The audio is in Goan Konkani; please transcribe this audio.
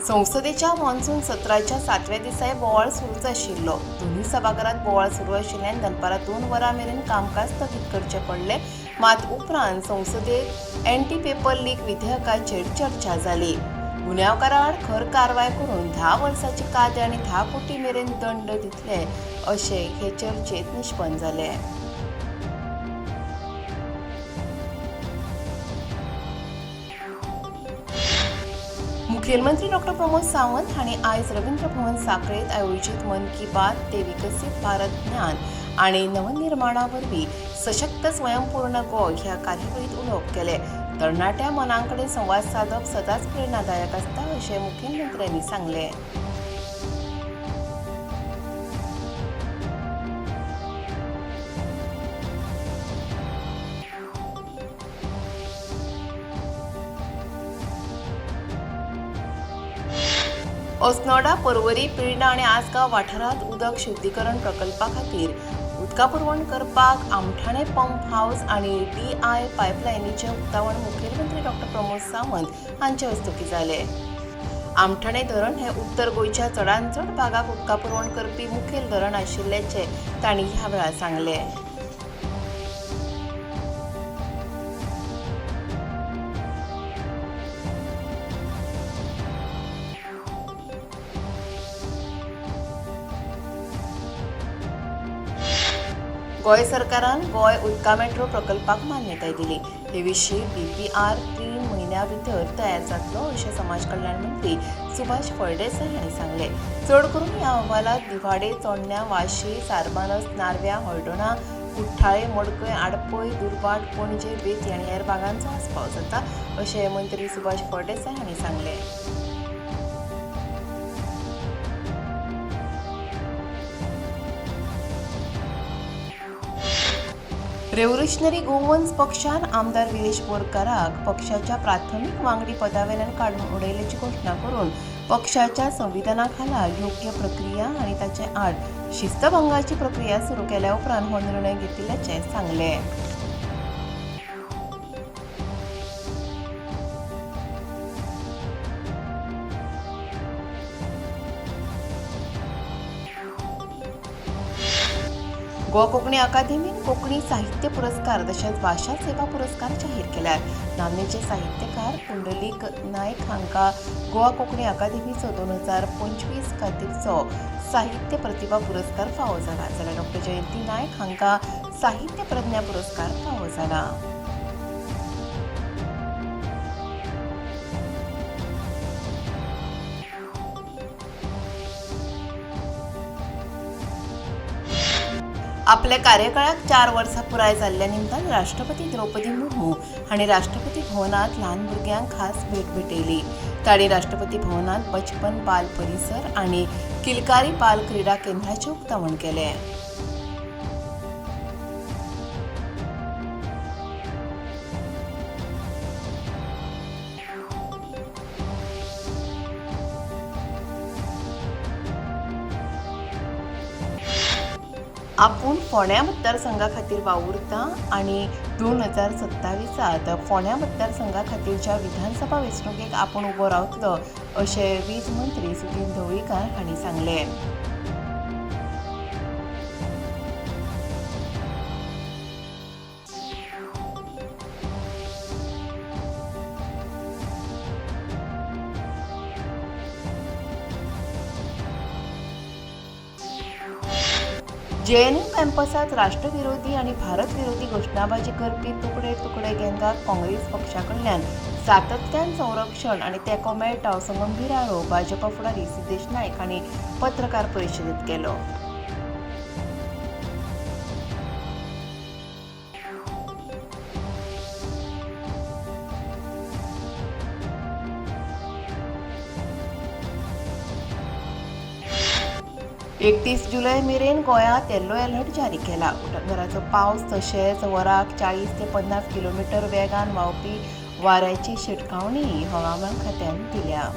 संसदेच्या मॉन्सून सत्राच्या सातव्या दिसाय बोवाळ सुरूच आशिल्लो. दोनूय सभाघरांत बोवाळ सुरू आशिल्ल्यान दनपारां 2 वरां मेरेन कामकाज स्थगीत करचें पडलें. मात उपरांत संसदेत एन्टी पेपर लीक विधेयकाचेर चर्चा जाली. गुन्यांवकारां आड खर कारवाय करून 10 वर्सांची कादे आनी 10 कोटी मेरेन दंड दितले अशें हे चर्चेत निष्पन्न जालें. मुखेलमंत्री डॉ प्रमोद सावंत हांणी आयज रवींद्र भवन सांखळेंत आयोजीत मन की बात ते विकसीत भारत ज्ञान आनी नवनिर्माणा वरवीं सशक्त स्वयंपूर्ण गोंय ह्या कार्यावळींत उलोवप केलें. तरणाट्या मनां कडेन संवाद सादप सदांच प्रेरणादायक आसता अशें मुखेलमंत्र्यांनी सांगलें. अस्नोडा, पर्वरी, पिर्डा आनी आसगांव वाठारांत उदक शुद्धीकरण प्रकल्पा खातीर उदका पुरवण करपाक आमठाणे पंप हावस आनी डीआय पायपलायनीचें उक्तावण मुखेलमंत्री डॉ प्रमोद सावंत हांचे हस्तुकीं जालें. आमठाणे धरण हें उत्तर गोंयच्या चडांत चड भागाक उदका पुरवण करपी मुखेल धरण आशिल्ल्याचें तांणी ह्या वेळार सांगलें. गोंय सरकारान गोंय उदका मेट्रो प्रकल्पाक मान्यताय दिली. हे विशीं डीपीआर 3 म्हयन्यां भितर तयार जातलो अशें समाज कल्याण मंत्री सुभाष फळदेसाय हांणी सांगलें. चड करून ह्या अहवालांत दिवाडे, चोडण्यां, वाशी, सारबानस, नार्व्यां, हळदोणा, कुठ्ठाळे, मडकय, आडपय, दुर्भाट, पणजे, बेती आनी हेर भागांचो आस्पाव जाता अशें मंत्री सुभाष फळदेसाय हांणी सांगलें. रेव्होल्युशनरी गोवन्स पक्षान आमदार विरेश बोरकाराक पक्षाच्या प्राथमीक वांगडी पदावेल्यान काडून उडयल्याची घोशणा करून पक्षाच्या संविधाना खाला योग्य प्रक्रिया आनी ताचे आड शिस्तभंगाची प्रक्रिया सुरू केल्या उपरांत हो निर्णय घेतिल्ल्याचें सांगलें. गोवा कोंकणी अकादेमीन कोंकणी साहित्य पुरस्कार तशेंच भाशा सेवा पुरस्कार जाहीर केल्यात. नामनेचे साहित्यकार पुंडलीक नायक हांकां गोवा कोंकणी अकादेमीचो 2025 खातीरचो साहित्य प्रतिभा पुरस्कार फावो जाला, जाल्यार डॉ जयंती नायक हांकां साहित्य प्रज्ञा पुरस्कार फावो जाला. आपल्या कार्यकाळाक 4 वर्सां पुराय जाल्ल्या निमतान राष्ट्रपती द्रौपदी मुर्मू हांणी राष्ट्रपती भवनांत ल्हान भुरग्यांक खास भेट भेटयली. तांणी राष्ट्रपती भवनांत बचपन बाल परिसर आनी किलकारी बाल क्रिडा केंद्राचें उक्तावण केलें. आपूण फोंड्या मतदारसंघा खातीर वावुरता आनी 2027 फोंड्या मतदारसंघा खातीरच्या विधानसभा वेंचणुकेक आपूण उबो रावतलो अशें वीज मंत्री सुदिन ढवळीकार हांणी सांगलें. जेएनयू कॅम्पसांत राष्ट्रविरोधी आनी भारत विरोधी घोशणाबाजी करपी तुकडे तुकडे गँगाक काँग्रेस पक्षा कडल्यान सातत्यान संरक्षण आनी तेंको मेळटा असो गंभीर आरोप भाजपा फुडारी सिद्धेश नायक हांणी पत्रकार परिशदेंत केलो. 31 जुलय मेरेन गोंयांत येल्लो अलर्ट जारी केला. उटंगाराचो पावस तशेंच वराक 40 ते 50 किलोमिटर वेगान व्हांवपी वाऱ्याची शिटकावणी हवामान खात्यान दिल्या.